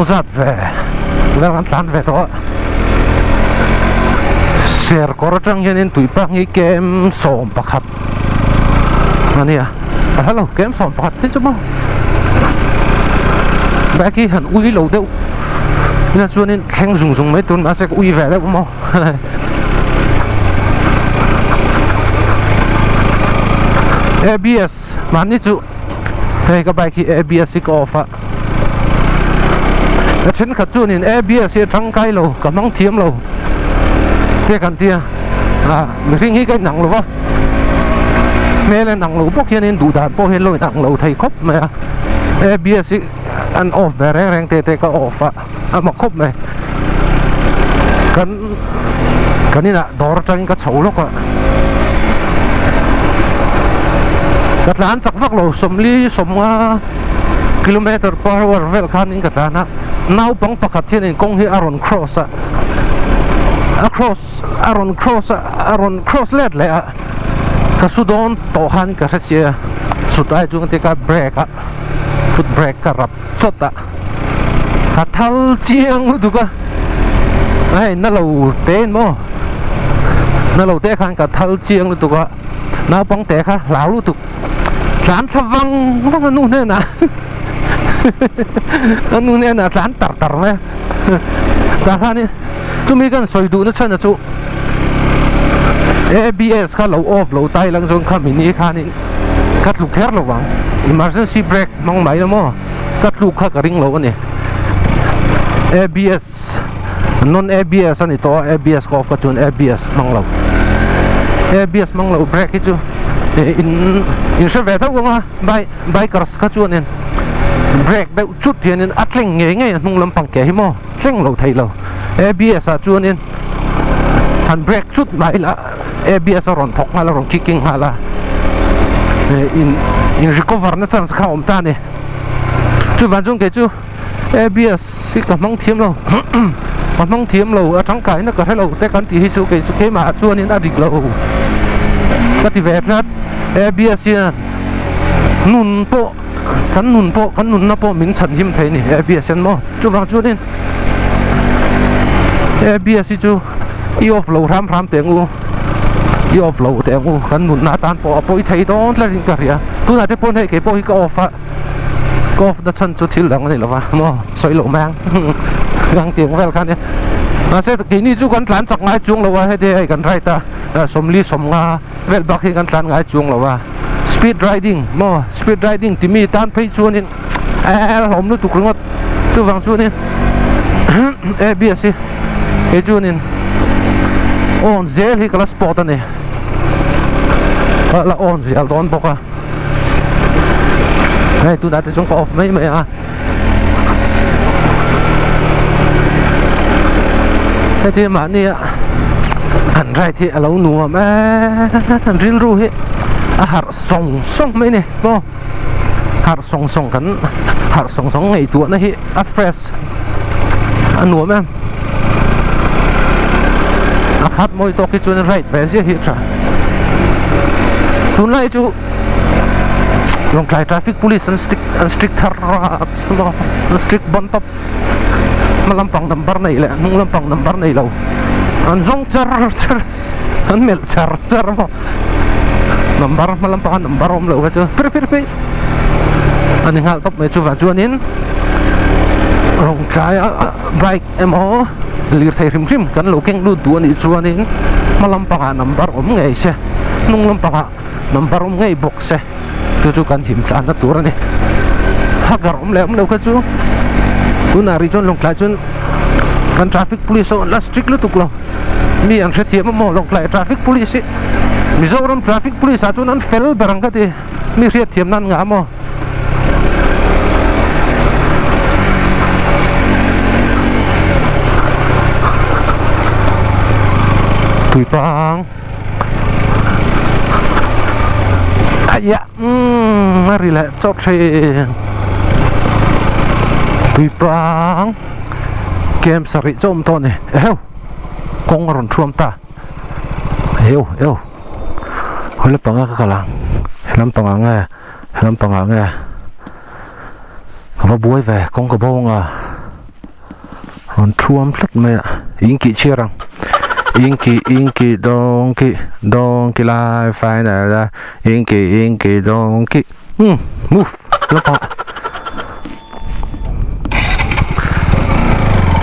Kawng zat ve vel kan tlan ve tawh a, Serkawr atang hianin Tuipang hi kem 11 a nia, a hla lo kem 11 hi chu maw bike hi han ui lo deuh ila chuanin thleng zung zung mai tur mahse ka ui ve deuh maw ABS. Mahni chu hei ka bike hi ABS hi ka off a a thenkhat chuanin ABS hi a tangkai lo ka hmang thiam lo te kan tia ah mihring hi ka inang lo va hmel a inang lo bawk hianin duh dan pawh hian lo inang lo thei khawp mai a ABS hi an off ve reng reng te te ka off a a mak khawp mai kan kan inah dawr atangin ka chho lawk a ka tlan chak vak lo sawmli sawmnga kilometer per hour vel khanin ka tlan a naupang pakhat hianin kawng hi a rawn cross a a cross a rawn cross a a rawn cross let leh a ka su dawn tawh khan ka hre sia sut ai chuan ka brake a foot brake ka rap chawt a. Ka thal chiang lutuk a hei na lo te in maw na lo te khan ka thal chiang lutuk a naupang te kha hlau lutuk tlan thla vang vang a nu hnenah a nu hnenah tlan tar tar mai a tah khanin chumi kan sawi duhna chhan chu ABS kha lo off lo tai lang chuan khami ni khanin ka tlu kher lo vang emergency brake hmang mai la maw. Ka tluk kha ka ring lo a ni. ABS non ABS a ni tawh a ABS ka off ka chuan ABS hmang lo. ABS hmang lo brake hi chu in in hre ve deuh ang a bike bikers kha chuanin brake deuh chut hianin a tleng ngei ngei a hnung lampang ke hi maw tleng lo thei lo. ABS ah chuanin han brake chut mai la ABS a rawn thawk nghal a rawn kicking nghal a in in recover na chance kha a awm ta a ni. Chuvang chuan kei chu ABS hi ka hmang thiam lo ka hmang thiam lo a tangkaina ka hre lo te kan tih hi chu kei chu keimah chuanin a dik lo ka ti ve tlat ABS hian nun pawh kan nun pawh kan nunna pawh min chhan him thei a ni ABS hian maw chuvang chuanin ABS hi chu i off lo hram hram teh ang u i off lo teh ang u kan nunna atan pawh a pawi thei dawn tlat in ka hria tunah te pawn hei kei pawh hi ka off a ka off na chhan chu thil dang a ni lova maw sawi loh mai ang ang tiang vel kha ania mahse keini chu kan tlan chak ngai chuang lo a heti hei kan ride a sawmli sawmnga vel bak hi kan tlan ngai chuang lo a speed riding maw speed riding timi tan phei chuanin a hlawm lutuk ringawt chuvang chuanin ABS hi Kei chuanin on zel hi ka la spot a ni ka la on zel dawn bawk a hei tunah te chuan ka off mai mai a heti mahni a han ride hi a lo nuam em rilru hi a harh sawng sawng mai a ni maw harh sawng sawng kan harh sawng sawng ngaihtuahna hi a fresh a nuam em a khat mawi tawk hi chuan ride ve ziah hi a tha tunlai chu Lawngtlai traffic police an strict an strict thar a an strict bon tawp hma lampang number nei leh hnung lampang number nei lo an zawng char char an melh char char maw number hma lampanga number awm loh kha chu pir pir pir a ni nghal tawp mai chuvang chuanin rawng tlai a bike emaw lirthei hrim hrim kan lo keng lut duh a nih chuanin hma lampangah number awm ngei se hnung lampangah number awm ngei bawk se chu chu kan him tlanna tur a ni hagar awm leh awm lo kha chu tunah rih chuan lawngtlai chuan kan traffic police ho an la strict lutuk lo mi an hrethiam a maw lawngtlai traffic police hi Mizoram traffic police ah chuan an fel ber ang ka ti. Mi hriat thiam nan ngah maw? Tuipang Aiah umm a ri leh chawt thin Tuipang Kem sarih chu a awm tawh a ni eheu kawng a rawn thuam ta eu eu. Hawi lampang a ka kal ang he lampang ah nge he lampang ah nge ka va buai ve kawng ka bo ang a. Rawn thuam tlat mai a inki chhiar ang inki inki donkey donkey lai final a inki inki donkey umm move lawk a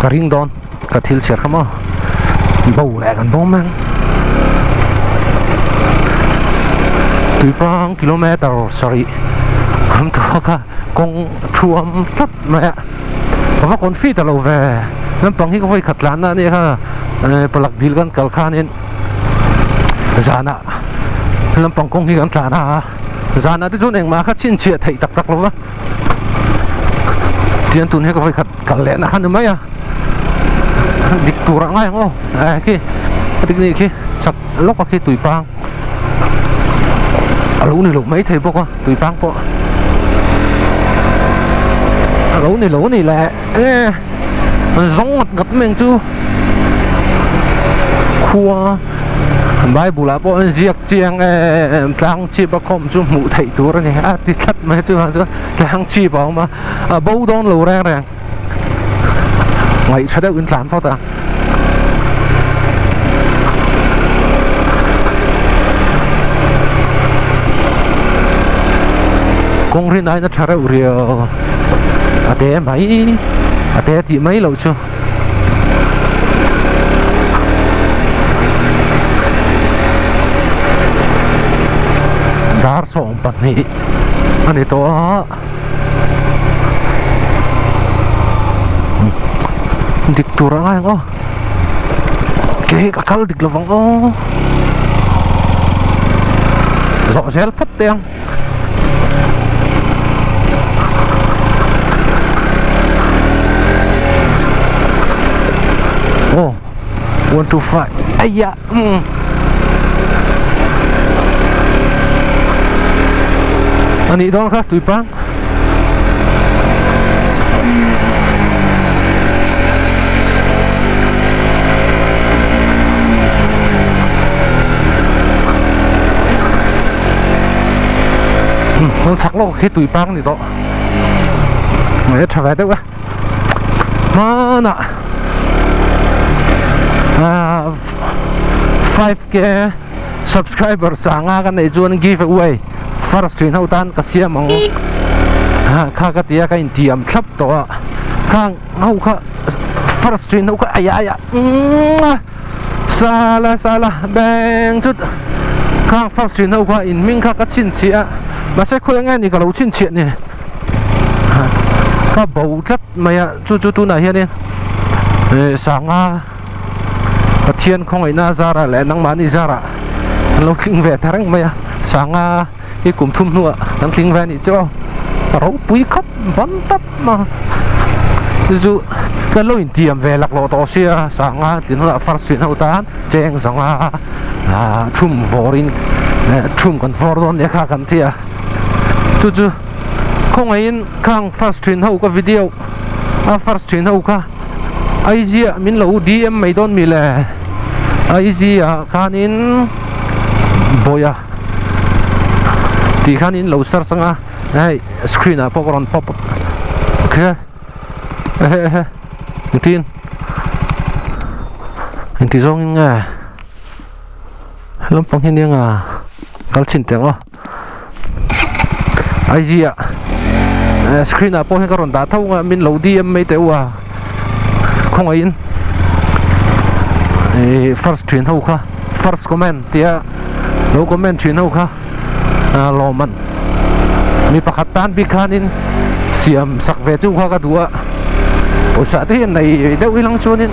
ka ring dawn ka thil chhiar kha maw bo leh kan bawm ang tuipang kilometer sarih an tuak a kawng thuam tlat mai a. Ka va confi ta lo ve naupang hi ka vawi khat tlan na ania kha palak dil kan kal khanin zanah lampang kawng hi kan tlan a zanah te chuan engmah kha chhinchhiah theih tak tak lo va tian tun hi ka vawi khat kal leh na kha ni mai a dik tur ah ngai ang aw eh khi a dik nih khi chak lawk a khi tuipang a lo ni lo mai thei bawk a. Tuipang pawh a lo ni lo ni le e zawng ngat ngat mai ang chu khua bible ah pawh an ziak chiang em tlang chhip a khawm chu hmuh theih tur a ni a ti tlat mai chu chuan tlang chhip a awm a a bo dawn lo reng reng ngaih tha deuh in tlan phawt a. Kawng rin aiin a tha reuh riau a te mai a te tih mai loh chu. Dar 12 a ni tawh a. Dik tur a ngai ang aw ke hi ka kal dik lovang aw zawh zel phawt teh ang aw 1 2 5 aiya umm. A nih dawn kha tuipang. Hmun chak lawk khi tuipang ni tawh. Mai a tha ve deuh e. Hmanah ah 5k subscriber sanga ka neih chuan give away first thin ho tan ka siam ang ha kha ka tia ka intiam thlap tawh a khang ho kha first thin ho kha aya aya sala sala beng chut khang first thin ho kha in hming kha ka chhinchhiah a mahse khawi enge ni ka lo chhinchhiah ni ka bo tlat mai a chu chu tunah hianin eh sanga Pathian khawngaihna zarah leh nangmahni zarah an lo tling ve ta reng mai a sanga hi kum thum hnuah kan tling ve a nih chu aw a ropui khawp ban tawp a chu chu kan lo intiam ve laklawh tawh sia sanga tlin hunah first suit ho tan cheng zawnga ah thum vawrin thum kan vawr dawn nia kha kan ti a chu chu khawngaihin khang first thin ho ka video a first thin ho kha IG ah min lo DM mai dawn mi le IG ah khanin Bawia tih khanin lo search anga hei screen ah pawh ka rawn pop up khe ehe ehe engtin engti zawngin nge lampang hi nia kal chhin teh ang aw. IG ah eh screen ah pawh hian ka rawn dah tho ang a min lo DM mai teh u a khawngaihin ih first thin ho kha first comment tia lo comment thin ho kha ah lawm an mi pakhat tan bik khanin siam sak ve chu kha ka duh a pawisa te hian nei deuh ilang chuanin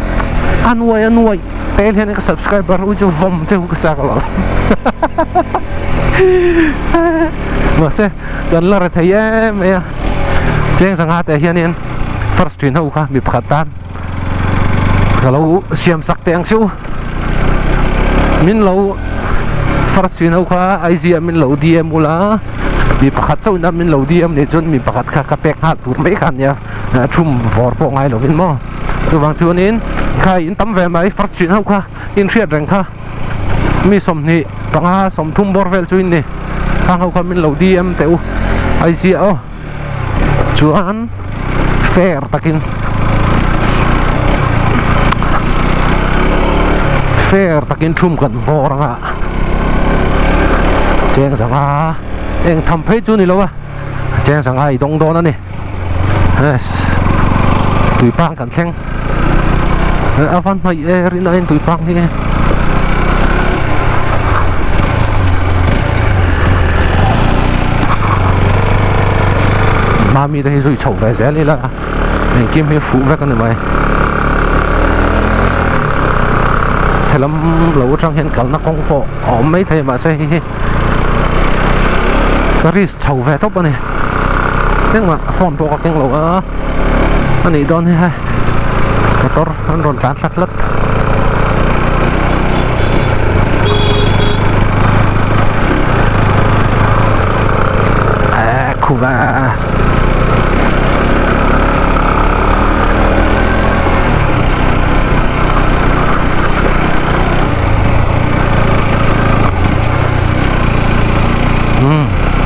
a nuai a nuai. Tel hian ka subscriber ui chu vawm che ka chak lo mahse kan la re thei em mai a cheng sangha te hianin first thin ho kha mi pakhat tan ka lo siam sak teh ang chu min lo first thin ho kha IG ah min lo DM ula mi pakhat chauh in a min lo DM nih chuan mi pakhat kha ka pek nghal tur mai kha ania. a thum vawr pawh ngai lovin maw chuvang chuanin kha in tam ve mai first chin ho kha in hriat reng kha mi 25 30 bawr vel chu in ni khang ho kha min lo DM teh u ai zia aw chuan fair takin. Fair takin thum kan vawr anga cheng zanga eng tham phei chu ni lo a cheng zanga i dawng dawn a ni tuipang kan thleng a van hnaih e rin aiin tuipang hi. Mami te hi zui chhoh ve zel ila engkim hi fuh vek a ni mai helam lo atang hian kalna kawng pawh a awm mai thei mahse hei hi ka risk chho ve tawp a ni engmah phone pawh ka keng lo a a nih dawn hi hei motor an rawn tlan thla tlat.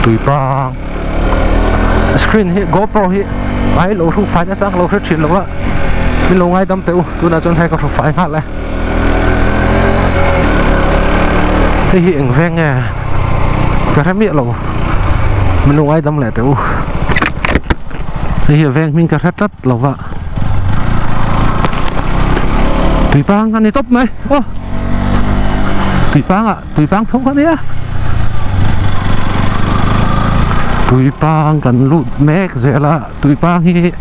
Tuipang screen hi GoPro hi ai lo hru fai nasa lo hre thin lo a min lo ngaidam teh u tunah chuan hei ka hru fai nghal e hei hi eng veng nge ka hre miah lo min lo ngaidam leh teh u hei hi a veng hming ka hre tlat lo va tuipang a ni tawp mai aw tuipang ah tuipang tho kha nia tuipang kan lut mek zel a tuipang hi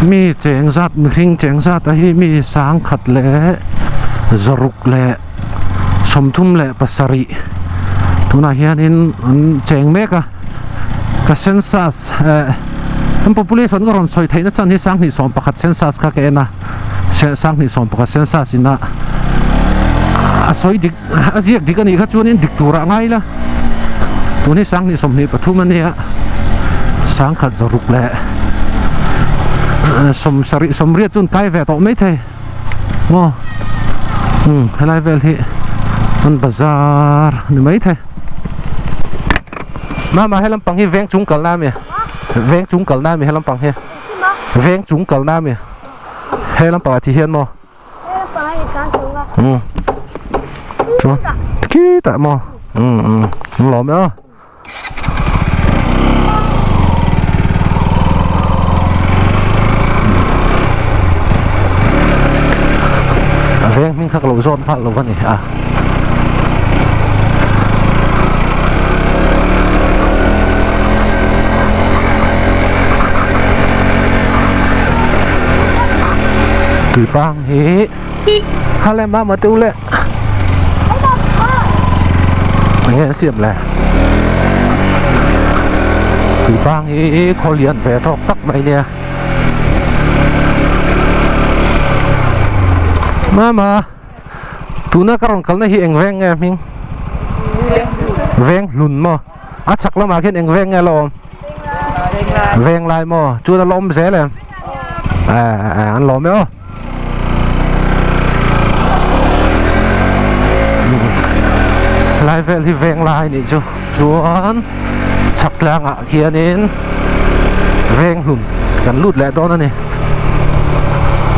mi cheng zat mihring cheng zat a hi mi sangkhat leh zaruk leh 37 tunah hianin an cheng mek a ka census eh an population ka rawn sawi theihna chan hi sanghnih sawm pakhat census kha ka en a sanghnih sawm pakhat census ina a sawi dik a ziak dik a nih kha chuanin dik turah a ngai la tun hi sanghnih 23 a nia sangkhat zaruk leh sawmsarih sawmriat chu an kai ve tawh maithei. Maw umm helai vel hi an bazar ni mai thei mama he lampang hi veng chung kalna ami veng chung kalna ami he lampang hi veng chung kalna ami he lampang ah ti hian maw umm chuan khitah maw umm umm an lawm e aw. A veng hming kha ka lo zawt nghal lo a ni a. Tuipang hi kha le mama te u le. Enge an siam le tuipang hi khaw lian ve tawk tak mai nia mama tuna ka rawn kalna hi eng veng nge hming veng hlun maw a chhak lamah khian eng veng nge la awm veng lai maw chuan a la awm zel em an lawm e aw. Lai vel hi veng lai nih chu chuan chhak tlangah khianin veng hlun kan lut leh dawn a ni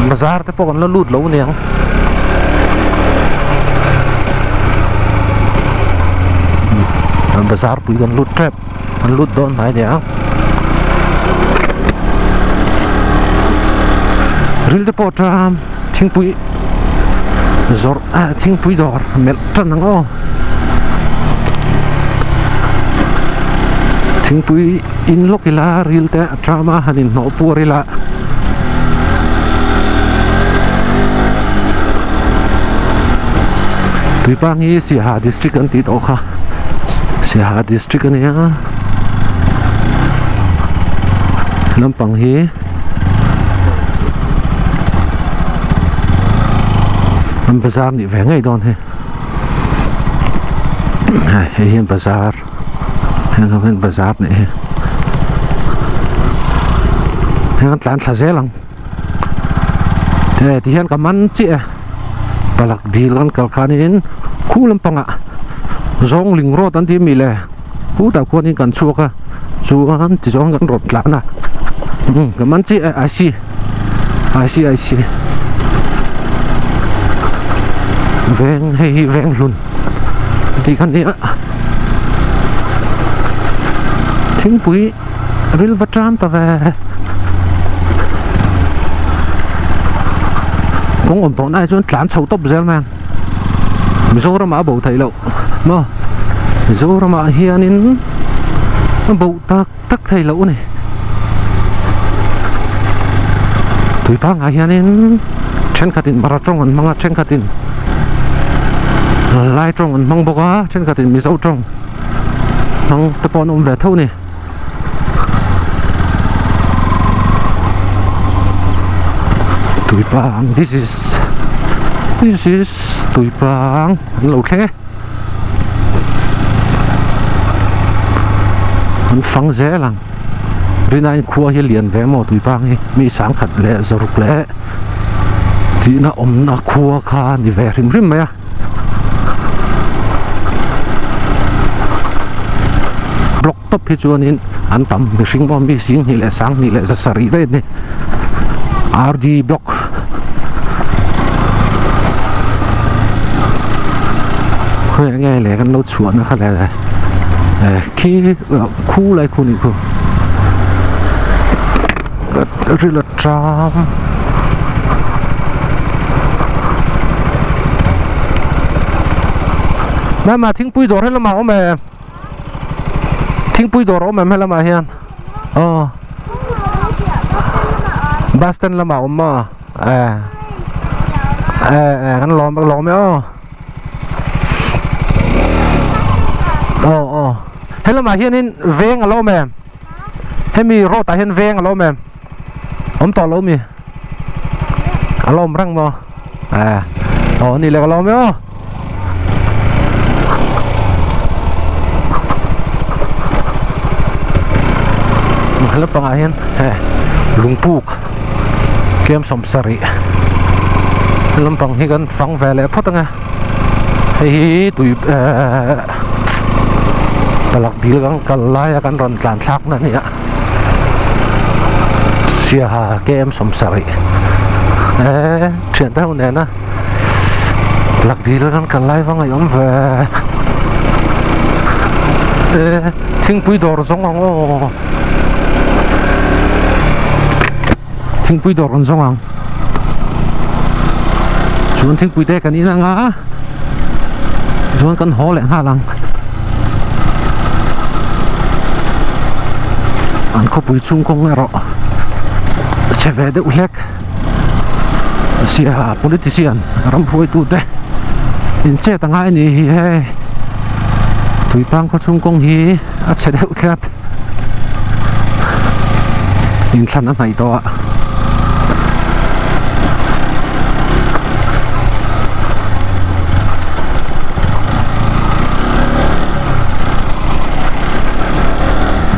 bazar te pawh kan la lut lo aniang bazar pui kan lut tep an lut dawn hnai aniang ril te pawh tram thingpui zawrh ah thingpui dawr melh tan ang aw thingpui in lawk ila ril te a tram a han inhnawh puar ila. Tuipang hi Siaha district an tih tawh kha. Siaha district a nia lampang hi an bazar nih ve ngei dawn hi hei hian bazar heng ho hian bazar nih hi heng an tlan thla zel ang he ti hian ka man chiah e palak dil kan kal khanin khu lampangah zawngling road an tih a mi le khutah khuanin kan chhuak a chuan tichuan kan rawn tlan a umm ka man chiah e I see I see I see. Veng hei hi veng hlun tih kha nia thingpui ril va tan ta ve kawng awm tawh na ah chuan tlan chho tawp zel mai ang Mizoram ah a bo theih loh maw Mizoram ah hianin a bo tak tak thei loh a ni tui pangah hianin thenkhatin mara tawng an hmang a thenkhatin lai tawng an hmang bawk a thenkhatin mizo tawng hmang te pawh an awm ve tho a ni. Tuipang this is this is tuipang an lo thleng e. An fang zel ang Rinain khua hi lian ve maw tuipang hi mi sangkhat leh zaruk leh tihna awmna khua kha ni ve hrim hrim mai a. Block tawp hi chuanin an tam mihring pawh mi singhnih leh sanghnih leh zasarih daih a ni RD block. Khawi nge leh kan lo chhuah na kha le eh khi khu lai khu nih khu ril a tang mama thingpui dawr helamah a awm em thingpui dawr a awm em helamah hian aw bus stand lamah a awm maw eh eh eh kan lawm lawm e aw aw aw helamah hianin veng a lo awm em hemi road ah hian veng a lo awm em awm tawh lo mi a lo awm reng maw eh aw ni leh ka lo awm e aw. Lampangah hian he lungpuk kem sawmsarih lampang hi kan fang ve leh phawt ang e hei hi tui ehh palak dil kan kal laia kan rawn tlan thlak na a ni a Siaha kem sawmsarih ehh thiante ho nena. Lak dil kan kal lai vang a awm ve e thingpui dawr zawng ang aw thingpui dawr kan zawng ang chuan thingpui te kan in anga chuan kan haw leh nghal ang an khawpui chhung kawng erawh chhe ve deuh hlek. Siaha politician ram hruaitute in chet a ngai a nih hi hei tuipang khaw chhung kawng hi a chhe deuh tlat inthlan a hnaih tawh a.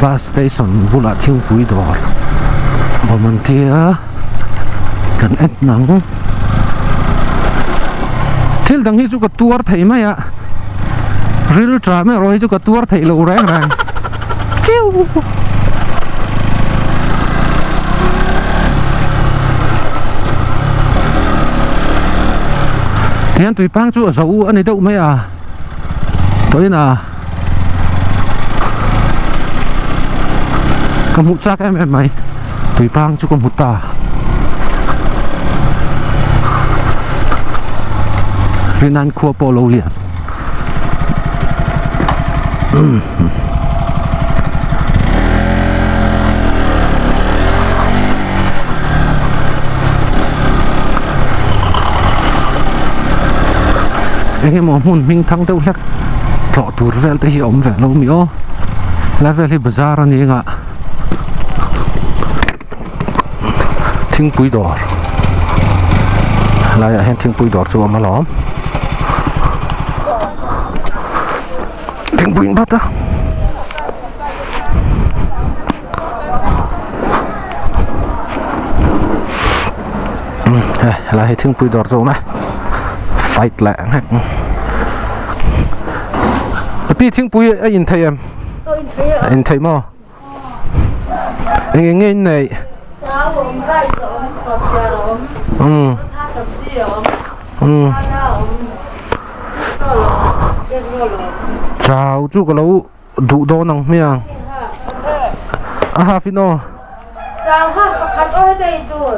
Bus station bulah thingpui dawr awm an tia. Kan en ang thil dang hi chu ka tuar thei mai a ril tram erawh hi chu ka tuar theih loh reng reng chiu tihian tuipang chu a zo a ni deuh mai a tawhin a ka hmuh chak em em mai tuipang chu ka hmu ta rinan khua pawh lo lian eng emaw hmun hming thang deuh hlek tlawh tur vel te hi a awm ve lo mi aw helai vel hi bazar a ni ang a thingpui dawr helai ah hian thingpui dawr chu a awm alawm thingpui in vat a. Helai hi thingpui dawr chu a awm e fight leh nghek a pi thingpui a in thei em a in thei maw eng eng nge in neih umm umm. Chau chu ka lo duh dawn ang hmiang a half in aw. Chau half pakhat aw heta ei tur.